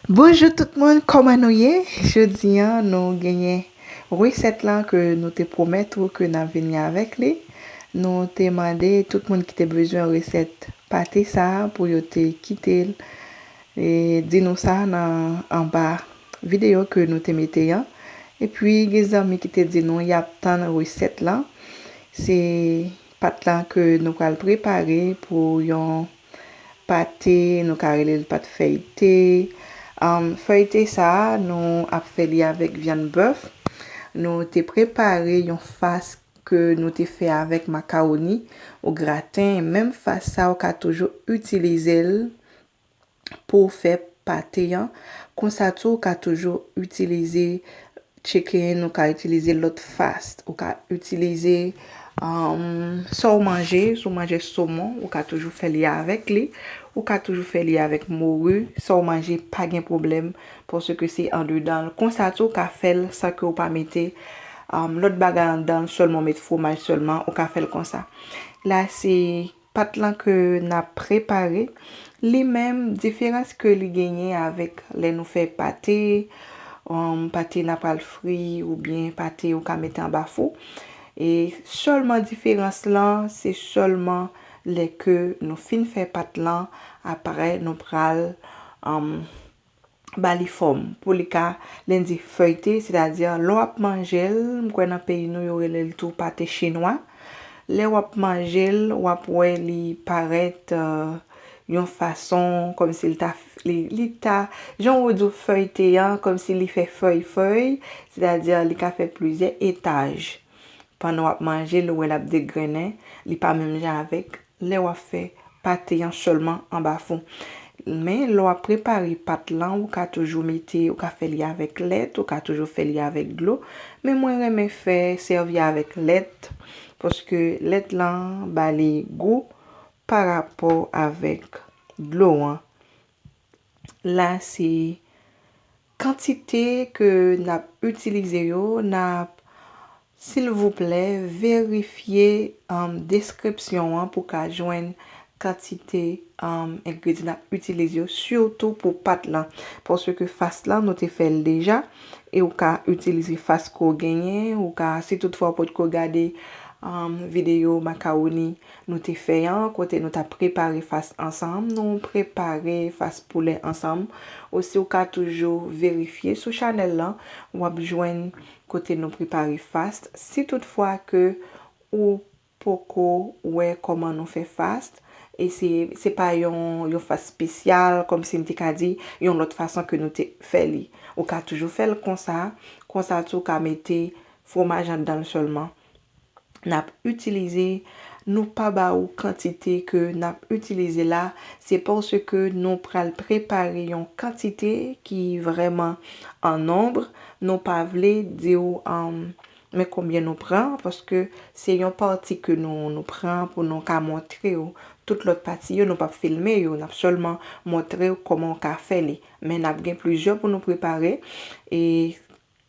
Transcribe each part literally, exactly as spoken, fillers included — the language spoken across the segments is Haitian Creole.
Bonjou tout moun, kòman nou ye? Jodi a, nou genyen resèt lan ke nou te pwomèt ou ke n ap vini avèk li. Nou te mande tout moun ki te bezwen resèt pate sa a pou yo te kite l, e, di nou sa nan anba videyo ke nou te mete an. Epi, gen zanmi ki te di nou y ap tann resèt lan. Se pat lan ke nou pral prepare pou yon pate, nou ka rele l pat fèyte. Um, fèyte sa a, nou ap fè li avèk vyann bèf. Nou te prepare yon fas ke nou te fè avèk makawoni ou graten. Menm fas sa, ou ka toujou itilize l pou w fè pate an. Konsa tou, ou ka toujou itilize chicken, ou ka itilize lòt fas, ou ka itilize, um, sa w manje, si w manje somon, ou ka toujou fè li avèk li, ou ka toujou fè li avèk mori, sa w manje pa gen pwoblèm, paske se andedan l. Konsa tou, ou ka fè l san ke w pa mete, um, lòt bagay andedan l, sèlman w met fwomaj sèlman, ou ka fè l konsa. La, se pat lan ke n ap prepare. Li menm, diferans ke li genyen avèk lè nou fè pate, um, pate n ap pral fri oubyen pate ou ka mete anba fou. E sèlman diferans lan, se sèlman lè ke nou fin fè pat lan, aprè nou pral, um, ba li fòm pou li ka, lè n di fèyte, sètadi lè w ap manje l, m kwè nan peyi nou yo rele l tou pate chinwa. Lè w ap manje l, w ap wè li parèt, euh, yon fason kòmsi li ta, li, li ta, jan w di w fèyte an, kòmsi li fè fèy fèy, sètadi li ka fè plizyè etaj. Pandan w ap manje l, ou wè l ap degrennen, li pa menm jan avèk lè w ap fè pate an sèlman anba fou. Men, lè w ap prepare pat lan, ou ka toujou mete, ou ka fè li avèk lèt, ou ka toujou fè li avèk dlo. Men mwen renmen fè, sèvi avèk lèt, paske lèt lan ba li gou parapò avèk dlo an. La, se kantite ke n ap itilize yo, n ap, silvouplè, verifye, um, deskripsyon an pou ka jwenn kantite, um, engredyan n ap itilize yo, sitou pou pat lan. Paske fas lan, nou te fè l deja, e ou ka itilize fas ke w genyen, ou ka, si toutfwa w potko gade, um, videyo makawoni nou te fè an, kote nou t ap prepare fas ansanm, nou prepare fas poulè ansanm. Osi, ou ka toujou verifye sou chanèl lan, w ap jwenn kote nou prepare fas. Si toutfwa ke ou poko wè kòman nou fè fas, e se, se pa yon, yon fas espesyal, kòmsi m te ka di, yon lòt fason ke nou te fè li. Ou ka toujou fè l konsa, konsa tou ou ka mete fwomaj anndan l sèlman. N ap itilize, nou pa ba ou kantite ke n ap itilize la, se paske nou pral prepare yon kantite ki vrèman an nonb, nou pa vle di w, um, men konbyen nou pran, paske se yon pati ke nou, nou pran pou nou ka montre w. Tout lòt pati yo, nou p ap filme yo, n ap sèlman montre w kòman w ka fè li. Men n ap gen plizyè pou nou prepare, e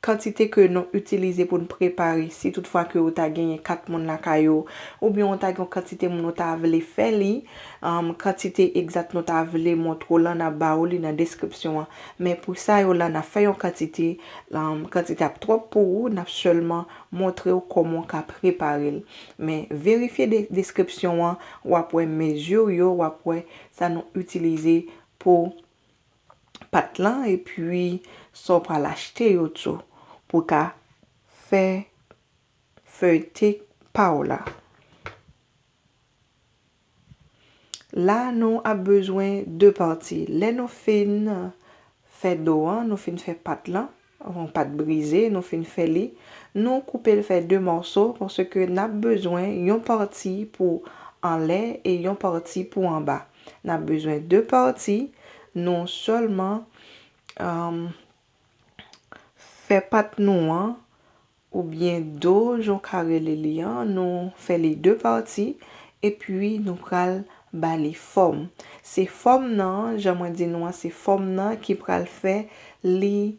kantite ke nou itilize pou n prepare, si toutfwa ke w ta genyen kat moun lakay ou, oubyen w ta gen yon kantite moun ou ta vle fè li, um, kantite egzat nou ta vle montre w lan, n ap ba ou li nan deskripsyon an. Men pou sa yo la, n ap fè yon kantite, um, kantite ap twòp pou ou, n ap sèlman montre w kòman w ka prepare l. Men verifye de-, deskripsyon an, w ap wè mezi yo, w ap wè sa nou itilize pou pat lan, epi sa w pral achte yo tou pou w ka fè fèyte pa w la. La, nou ap bezwen de pati. Lè nou fin fè do an, nou fin fè pat lan, yon pat brize, nou fin fè li, nou koupe l fè de mòso, paske n ap bezwen yon pati pou anlè e yon pati pou anba. N ap bezwen de pati, nou sèlman, um, fè pat nou an, oubyen do, jan w ka rele li an, nou fè li de pati, epi nou pral ba li fòm. Se fòm nan, jan mwen di nou an, se fòm nan ki pral fè li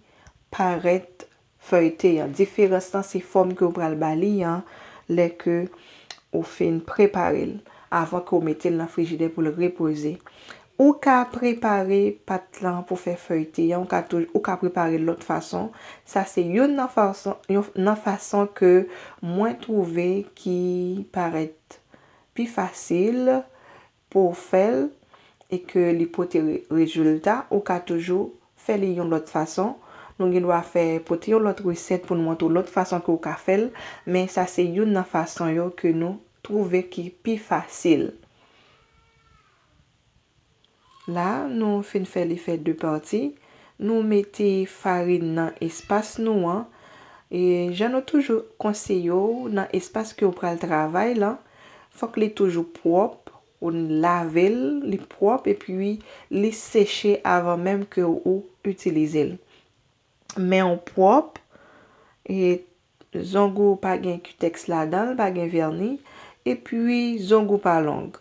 parèt fèyte an. Diferans lan, se fòm ke w pral ba li an, lè ke ou fin prepare l, avan ke w mete l nan frijidè pou l repoze. Ou ka prepare pat lan pou fè feyte an, ou ka tou, ou ka prepare l lòt fason. Sa se youn nan fason, yon nan fason ke mwen twouve ki parèt pi fasil pou w fè l e ke li pote re-, rezilta, ou ka toujou fè li yon lòt fason. Nou gen dwa fè, pote yon lòt resèt pou n montre w lòt fason ke w ka fè l, men sa se youn nan fason yo ke nou twouve ki pi fasil. La, nou fin fè li fè de pati. Nou mete farin nan espas nou an. E jan nou toujou konseye w, nan espas ke w pral travay lan, fòk li toujou pwòp, ou lave l, li pwòp, epi li seche avan menm ke ou itilize l. Men w pwòp, e zong ou pa gen kitèks ladan l, pa gen vèni, epi zong ou pa long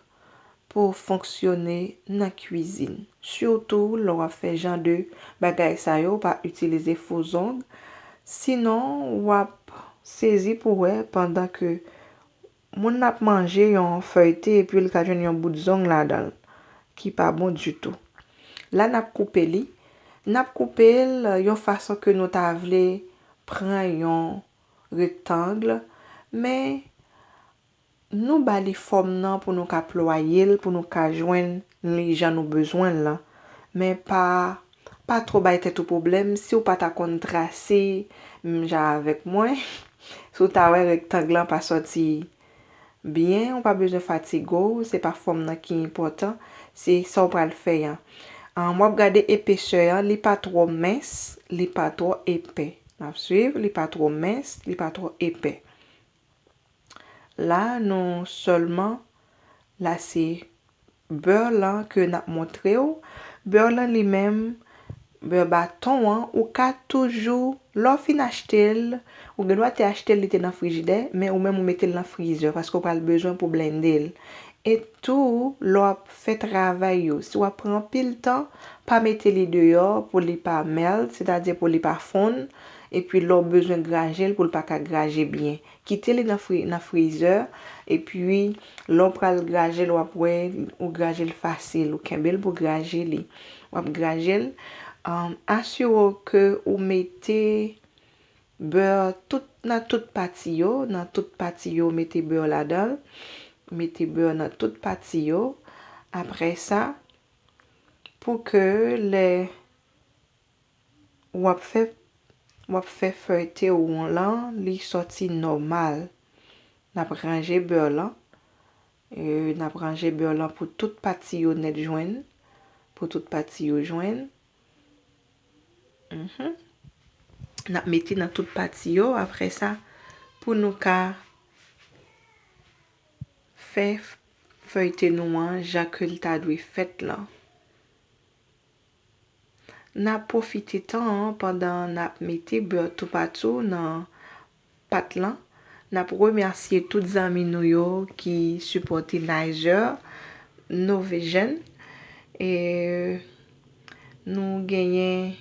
pou fonksyone nan kwizin. Sitou lè w ap fè jan de bagay sa yo, pa itilize fo zong. Sinon, w ap sezi pou wè pandan ke moun nan ap manje yon feyte epi l ka jwenn yon bout zong ladan l, ki pa bon ditou. La, n ap koupe li. N ap koupe l yon fason ke nou ta vle pran yon rektang, men nou ba li fòm nan pou nou ka plwaye l, pou nou ka jwenn li jan nou bezwen l lan. Men pa, pa twò bay tèt ou pwoblèm si w pa ta konn trase menm jan avèk mwen. Si w ta wè rektang lan pa sòti byen, ou pa bezwen fatige w, se pa fòm nan ki enpòtan, se sa w pral fè an. An, w ap gade epesè an, li pa twò mens, li pa twò epè. N ap swiv, li pa twò mens, li pa twò epè. La, nou sèlman, la se bè lan ke n ap montre w. Bè lan li menm, bè baton an, ou ka toujou, lè w fin achte l, ou gen dwa te achte l, li te nan frijidè, men ou menm ou mete l nan frizè, paske w pral bezwen pou blende l. E tou, lè w ap fè travay yo, si w ap pran anpil tan, pa mete li deyò pou li pa melt, sètadi pou li pa fonn, epi lè w bezwen graje l pou l pa ka graje byen. Kite li nan fri-, nan frizè, epi lè w pral graje l, w ap wè ou graje l fasil, ou kenbe l pou graje li. W ap graje l, um, asire w ke ou mete bè tout, nan tout pati yo, nan tout pati yo, mete bè ladan l, mete bè nan tout pati yo. Apre sa, pou ke lè w ap fè, w ap fè feyte ou lan, li sòti nòmal. N ap ranje bè lan. E, n ap ranje bè lan pou tout pati yo nèt jwenn. Pou tout pati yo jwenn. Mhm. N ap mete nan tout pati yo. Apre sa, pou nou ka fè feyte nou an jan ke l ta dwe fèt lan. N ap pwofite tan an pandan n ap mete bè toupatou nan pat lan. N ap remèsye tout zanmi nou yo ki sipòte Nizer Norwegian. E nou genyen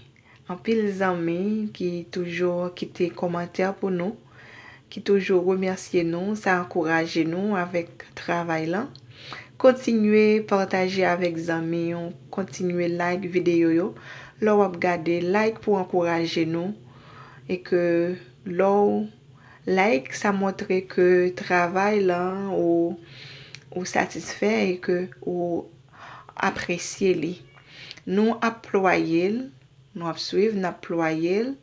anpil zanmi ki toujou kite kòmantè pou nou, ki toujou remèsye nou, sa ankouraje nou avèk travay lan. Kontinye pataje avèk zanmi w, kontinye like videyo yo. Lè w ap gade, like pou ankouraje nou. E ke lè w like, sa montre ke travay lan ou, ou satisfè e ke ou apresye li. Nou ap plwaye l, nou ap swiv, n ap plwaye l.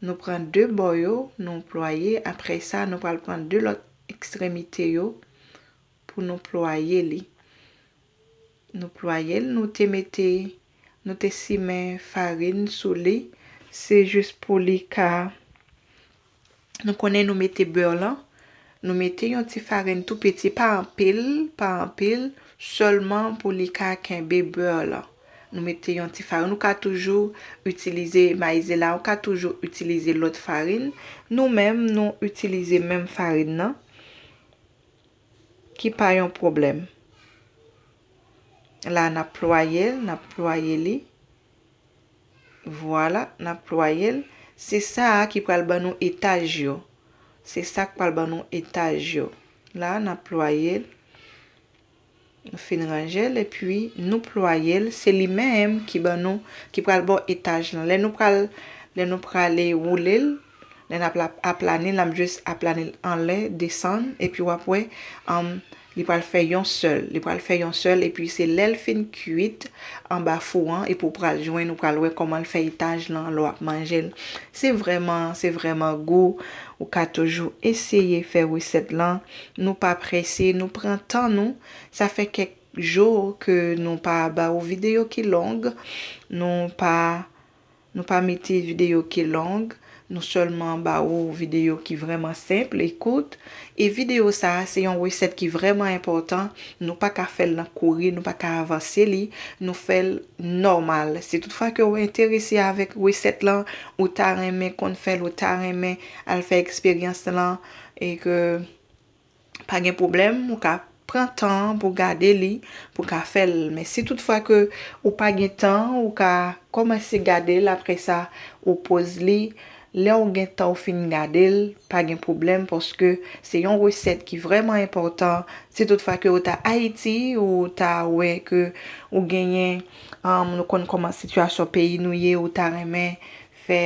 Nou pran de bò yo, nou plwaye. Apre sa, nou pral pran de lòt ekstremite yo pou nou plwaye li. Nou plwaye l, nou te mete, nou te simen farin sou li. Se jis pou li ka, nou konnen nou mete bè lan. Nou mete yon ti farin tou piti, pa anpil, pa anpil, sèlman pou li ka kenbe bè lan. Nou mete yon ti farin. Ou ka toujou itilize mayizela, ou ka toujou itilize lòt farin. Nou menm, nou itilize menm farin nan, ki pa yon pwoblèm. La, n ap plwaye l, n ap plwaye li. Vwala, n ap plwaye l. Se sa a ki pral ban nou etaj yo. Se sa k pral ban nou etaj yo. La, n ap plwaye l. Nou fin ranje l epi nou plwaye l. Se li menm ki ban nou, ki pral ba w etaj lan. Lè nou pral, lè nou prale woule l, lè n ap la, aplani l, n ap jis aplani l anlè, desann, epi w ap wè, um, li pral fè yon sèl. Li pral fè yon sèl, epi se lè l fin kuit anba fou an, epi w pral jwenn, ou pral wè kòman l fè etaj lan lè w ap manje l. Se vrèman, se vrèman gou. Ou ka toujou eseye fè resèt lan. Nou pa prese, nou pran tan nou. Sa fè kèk jou ke nou pa ba ou videyo ki long. Nou pa, nou pa mete videyo ki long. Nou sèlman ba ou videyo ki vrèman senp, e kout. E videyo sa a, se yon resèt ki vrèman enpòtan. Nou pa ka fè l nan kouri, nou pa ka avanse li. Nou fè l nòmal. Si toutfwa ke w enterese avèk resèt lan, ou ta renmen konn fè l, ou ta renmen al fè eksperyans lan, e ke pa gen pwoblèm, ou ka pran tan an pou gade li, pou ka fè l. Men si toutfwa ke ou pa gen tan, ou ka kòmanse gade l, apre sa, ou poz li. Lè w gen tan, ou fin gade l, pa gen pwoblèm, paske se yon resèt ki vrèman enpòtan. Si toutfwa ke ou ta Ayiti, ou ta wè ke ou genyen, um, nou konn kòman sitiyasyon peyi nou ye, ou ta renmen fè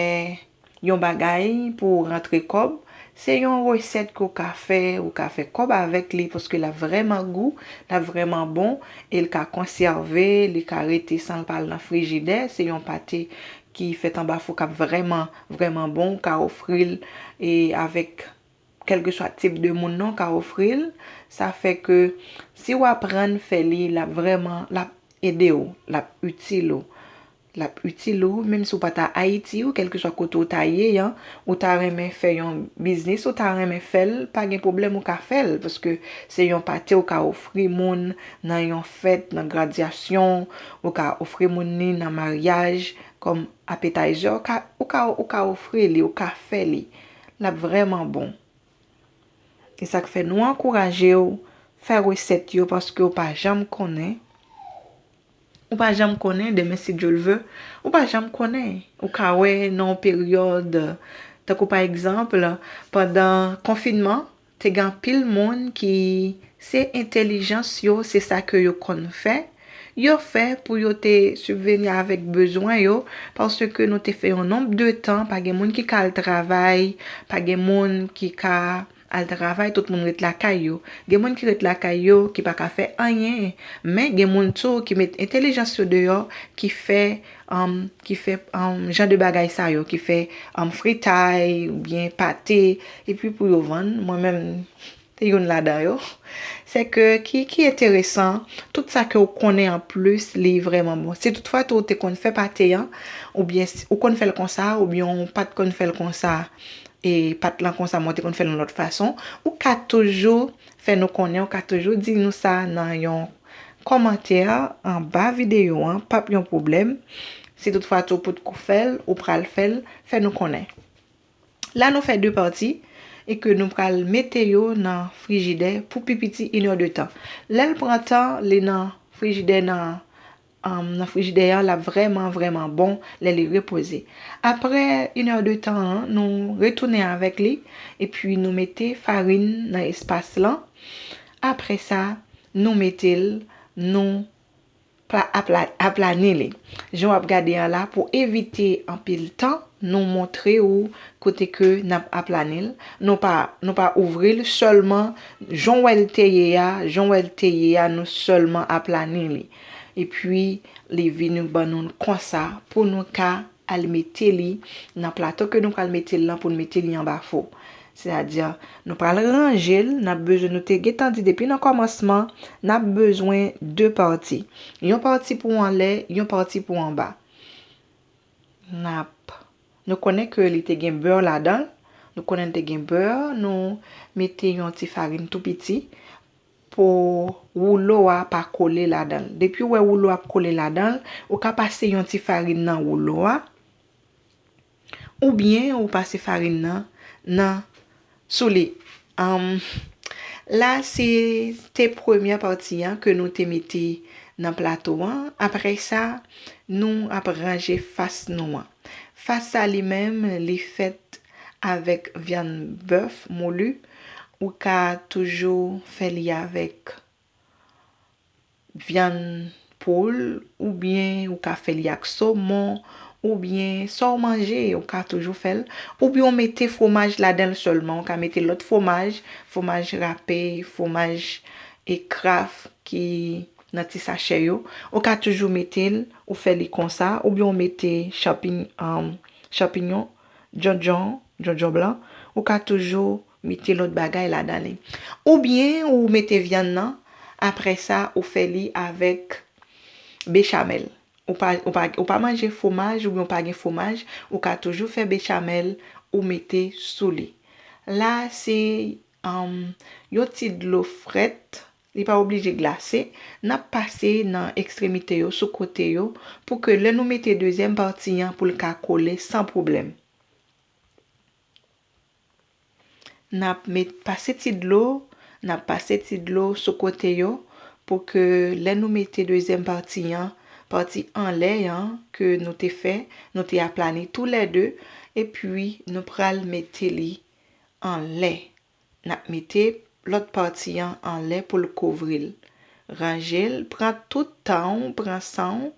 yon bagay pou w rantre kòb, se yon resèt ke w ka fè, ou ka fè kòb avèk li, paske l ap vrèman gou, l ap vrèman bon, e l ka konsève, li ka rete san l pa al nan frijidè. Se yon pate ki fèt anba fou k ap vrèman, vrèman bon, ou ka ofri l, e avèk kèlkeswa tip de moun nan, ou ka ofri l. Sa fè ke si w aprann fè li, l ap vrèman, l ap ede w, l ap itil ou. L ap itil ou, menm si w pa ta Ayiti, ou kèlkeswa kote w ta ye an, ou ta renmen fè yon biznis, ou ta renmen fè l, pa gen pwoblèm, ou ka fè l, paske se yon pate ou ka ofri moun nan yon fèt, nan gradyasyon, ou ka ofri moun li nan maryaj, kòm appetizer, ou ka, ou ka, ou ka ofri li, ou ka fè li. L ap vrèman bon. E sa k fè nou ankouraje w fè resèt yo, paske w pa janm konnen. Ou pa janm konnen, demen si Dye l ve, ou pa janm konnen. Ou ka wè nan yon peryòd, tankou pa egzanp, pandan konfinman, te gen anpil moun ki se entèlijans yo, se sa ke yo konn fè. Yo fè pou yo te sibveni avèk bezwen yo, paske nou te fè yon nonb de tan, pa gen moun ki ka al travay, pa gen moun ki ka al travay, tout moun ret lakay yo. Gen moun ki ret lakay yo, ki pa ka fè anyen, men gen moun tou ki met entèlijans yo deyò, ki fè, um, ki fè, um, jan de bagay sa yo, ki fè, um, fritay oubyen pate, epi pou yo vann. Mwen menm, te youn ladan yo. Se ke ki, ki enteresan, tout sa ke w konnen anplis, li vrèman bon. Si toutfwa tou ou te konn fè pate an, oubyen si, ou konn fè l konsa, oubyen ou pa t konn fè l konsa, e pat lan konsa, men w te konn fè l yon lòt fason, ou ka toujou fè nou konnen, ou ka toujou di nou sa nan yon kòmantè anba videyo an, p ap yon pwoblèm. Si toutfwa tou ou potko fè l, ou pral fè l, fè nou konnen. La nou fè de pati e ke nou pral mete yo nan frijidè pou pi piti inè de tan. Lè l pran tan, li nan frijidè nan, um, nan frijidè an, l ap vrèman, vrèman bon lè li repoze. Apre inè de tan an, nou retounen avèk li, epi nou mete farin nan espas lan. Apre sa, nou mete l, nou pla-, apla-, aplani li. Jan w ap gade an la, pou evite anpil tan, nou montre w kote ke n ap aplani l. Nou pa, nou pa ouvri l sèlman, jan w wè l te ye a, jan w wè l te ye a, nou sèlman aplani li. Epi, li vini ban nou l konsa pou nou ka al mete li nan plato ke nou pral mete l lan, pou n mete li anba fou. Sètadi, nou pral ranje l, n ap bezwen, nou te gentan di depi nan kòmansman, n ap bezwen de pati. Yon pati pou anlè, yon pati pou anba. N ap, nou konnen ke li te gen bè ladan l, nou konnen l te gen bè, nou mete yon ti farin tou piti pou woulo a pa kole ladan l. Depi w wè woulo a ap kole ladan l, ou ka pase yon ti farin nan woulo a, oubyen ou pase farin nan, nan sou li. Anm, la, se te premyè pati an ke nou te mete nan plato an. Apre sa, nou ap ranje fas nou an. Fas sa li menm, li fèt avèk vyann bèf moli. Ou ka toujou fè li avèk vyann poul, oubyen ou ka fè li ak somon, oubyen sa w manje, ou ka toujou fè l. Oubyen w mete fwomaj ladan l sèlman, ou ka mete lòt fwomaj, fwomaj rape, fwomaj e kraf ki nan ti sachè yo. Ou ka toujou mete l, ou fè li konsa, oubyen w mete chanpinyon, chanpinyon, djondjon, djondjon blan, ou ka toujou mete lòt bagay ladan li. Oubyen ou mete vyann nan, apre sa ou fè li avèk bechamèl. Ou pa, ou pa, ou pa manje fwomaj oubyen ou pa gen fwomaj, ou ka toujou fè bechamèl ou mete sou li. La se, um, yon ti dlo frèt, li pa oblije glase, n ap pase nan ekstremite yo, sou kote yo, pou ke lè nou mete dezyèm pati an pou l ka kole san pwoblèm. N ap met, pase ti dlo, n ap pase ti dlo sou kote yo, pou ke lè nou mete dezyèm pati an, pati anlè an ke nou te fè, nou te aplani toulède, epi nou pral mete li anlè. N ap mete lòt pati an anlè pou l kouvri l. Ranje l, pran tout tan w, pran san w.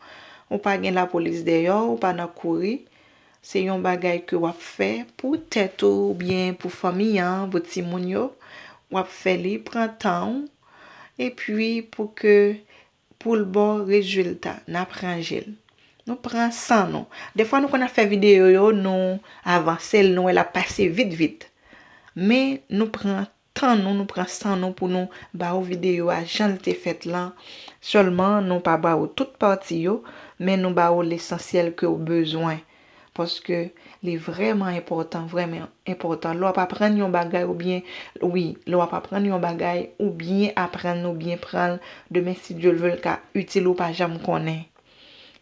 Ou pa gen lapolis dèyè w, ou pa nan kouri. Se yon bagay ke w ap fè pou tèt ou oubyen pou fanmi an, pou timoun yo. W ap fè li, pran tan w. Epi pou ke pou l ba w rezilta, n ap ranje l. Nou pran san nou. Defwa nou konn ap fè videyo yo, nou avanse l, nou wè l ap pase vit vit. Men nou pran tan nou, nou pran san nou pou nou ba w videyo a jan l te fèt lan. Sèlman nou pa ba w tout pati yo, men nou ba w lesansyèl ke w bezwen. Paske li vrèman enpòtan, vrèman enpòtan. Lè w ap aprann yon bagay oubyen, wi, lè w ap aprann yon bagay, oubyen aprann oubyen pran l, demen si Dye l vle l ka itil ou pa janm konnen.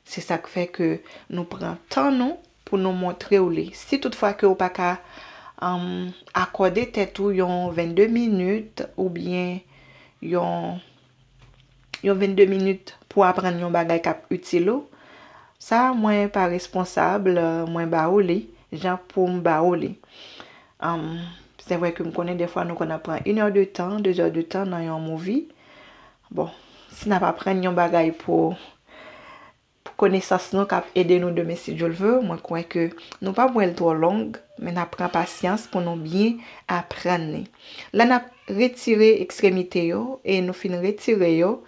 Se sa k fè ke nou pran tan nou pou nou montre w li. Si toutfwa ke w pa ka, um, akòde tèt ou yon vennde minit oubyen yon, yon vennde minit pou aprann yon bagay k ap itil ou, sa mwen pa responsab, mwen ba ou li jan pou m ba ou li. Um, se vre ke m konnen defwa nou konn ap pran inè de tan, dezè de tan nan yon movie. Bon, si n ap aprann yon bagay pou, pou konesans nou k ap ede nou demen si Dye l vle, mwen kwè ke nou p ap wè l twò long, men n ap pran pasyans pou nou byen aprann li. La n ap retire ekstremite yo, e nou fin retire yo,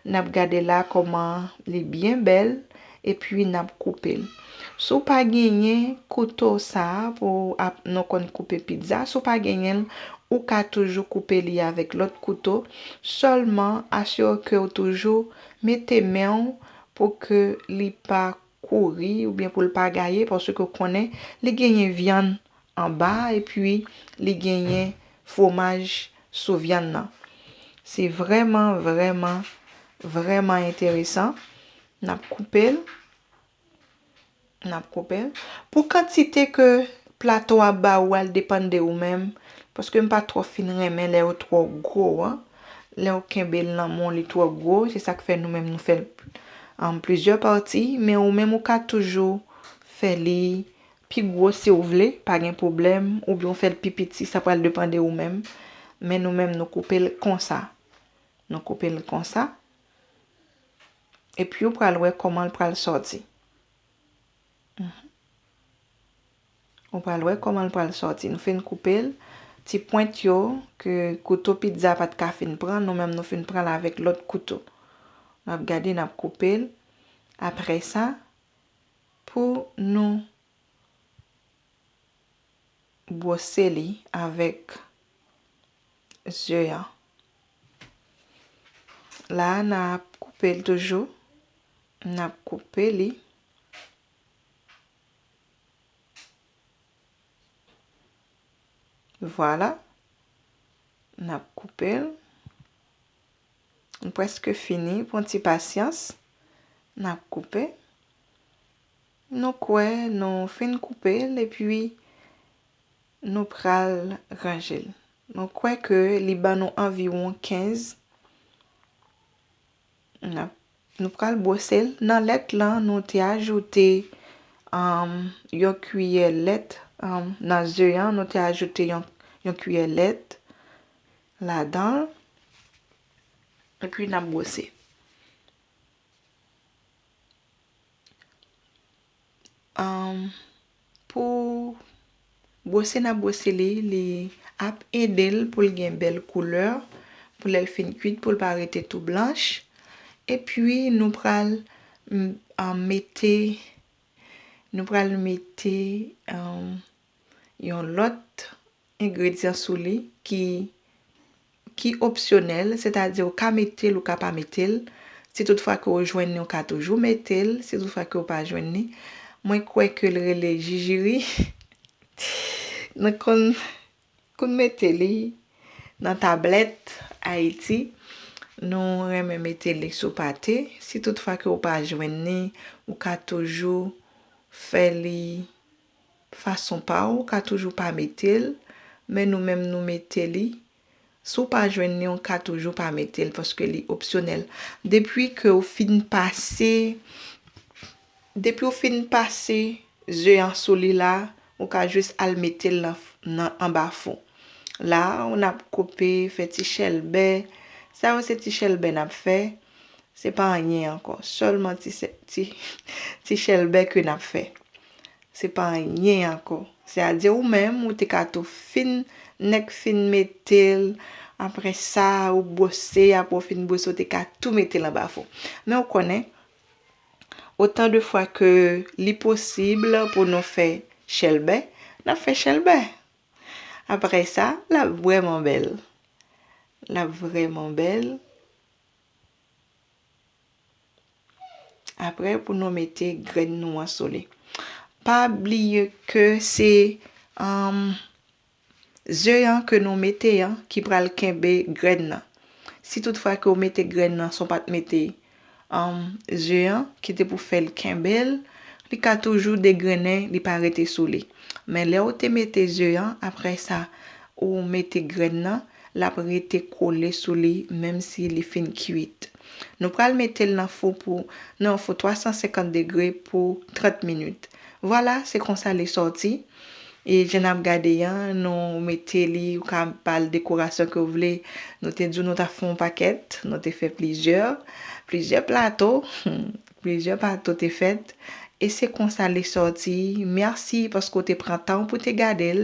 n ap gade la kòman li byen bèl, epi n ap koupe l. Si w pa genyen kouto sa a pou ap, nou konn koupe pizza, si w pa genyen l, ou ka toujou koupe li avèk lòt kouto. Sèlman, asire ke w toujou mete men w pou ke li pa kouri oubyen pou l pa gaye, paske w konnen li genyen vyann anba, epi li genyen fwomaj sou vyann nan. Se vrèman, vrèman, vrèman enteresan. N ap koupe l. N ap koupe l. Pou kantite ke plato a ba ou a, l depann de ou menm, paske m pa twò fin renmen lè yo twò gwo an. Lè w kenbe l nan men w, li twò gwo, se sa k fè nou menm nou fè l an plizyè pati, men ou menm ou ka toujou fè li pi gwo si w vle, pa gen pwoblèm, oubyen w fè l pi piti, sa pral depann de ou menm. Men nou menm nou koupe l konsa. Nou koupe l konsa. Epi w pral wè kòman l pral sòti. Mhm. Ou pral wè kòman l pral sòti. Nou fin koupe l. Ti pwent yo ke kouto pizza pa t ka fin pran, nou menm nou fin pran l avèk lòt kouto. N ap gade, n ap koupe l. Apre sa, pou nou bwose li avèk ze an. La a, n ap koupe l toujou. N ap koupe li. Vwala. N ap koupe l. Nou prèske fini. Pran ti pasyans. N ap koupe. Nou kwè nou fin koupe l epi nou pral ranje l. Nou kwè ke li ban nou anviwon kenz. N ap, nou pral bwose l. Nan lèt lan, nou te ajoute, um, yon kiyè lèt, um, nan ze an, nou te ajoute yon, yon kiyè lèt ladan l. Epi n ap bwose. Bwose n ap bwose li, li ap ede l pou l gen bèl koulè, pou lè l fin kuit, pou l pa rete tou blanch. Epi, nou pral m, an, mete, nou pral mete an, yon lòt engredyan sou li ki, ki opsyonèl, sètadi ou ka mete l, ou ka pa mete l. Si toutfwa ke w jwenn li, ou ka toujou mete l. Si toutfwa ke w pa jwenn li, mwen kwè ke l rele jijiri. Nou konn, konn mete li nan tablèt Ayiti. Nou renmen mete li sou pate. Si toutfwa ke w pa jwenn li, ou ka toujou fè li fason pa w, ou ka toujou pa mete l, men nou menm nou mete li. Si w pa jwenn li, ou ka toujou pa mete l paske li opsyonèl. Depi ke w fin pase, depi w fin pase ze an sou li la, ou ka jis al mete l nan, nan anba fou. La, n ap koupe, fè ti chèlbè. Sa yo se ti chèlbè n ap fè. Se pa anyen ankò. Sèlman ti, ti, ti chèlbè ke n ap fè. Se pa anyen ankò. Sètadi ou menm, ou te ka tou fin, nèk fin mete l. Apre sa, ou bwose, apre w fin bwose, ou te ka tou mete l anba fou. Men ou konnen, otan de fwa ke li posib pou nou fè chèlbè, n ap fè chèlbè. Apre sa, l ap vrèman bèl. L ap vrèman bèl. Apre, pou nou mete grenn nou an sou li. Pa bliye ke se, um, ze an ke nou mete an ki pral kenbe grenn nan. Si toutfwa ke w mete grenn nan san w pa t mete, um, ze an ki te pou fè l kenbe l, li ka toujou degrennen, li pa rete sou li. Men lè w te mete ze an, apre sa, ou mete grenn nan, l ap rete kole sou li, menm si li fin kuit. Nou pral mete l nan fou pou, nan fou twa san senkant degre pou trant minit. Vwala, se konsa li sòti. E jan n ap gade an, nou mete li, ou ka ba l dekorasyon ke w vle. Nou te di w nou t ap fè yon pakèt, nou te fè plizyè, plizyè plato, plizyè plato te fèt. E se konsa li sòti. Mèsi paske w te pran tan w pou te gade l.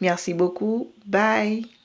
Merci beaucoup. Bye.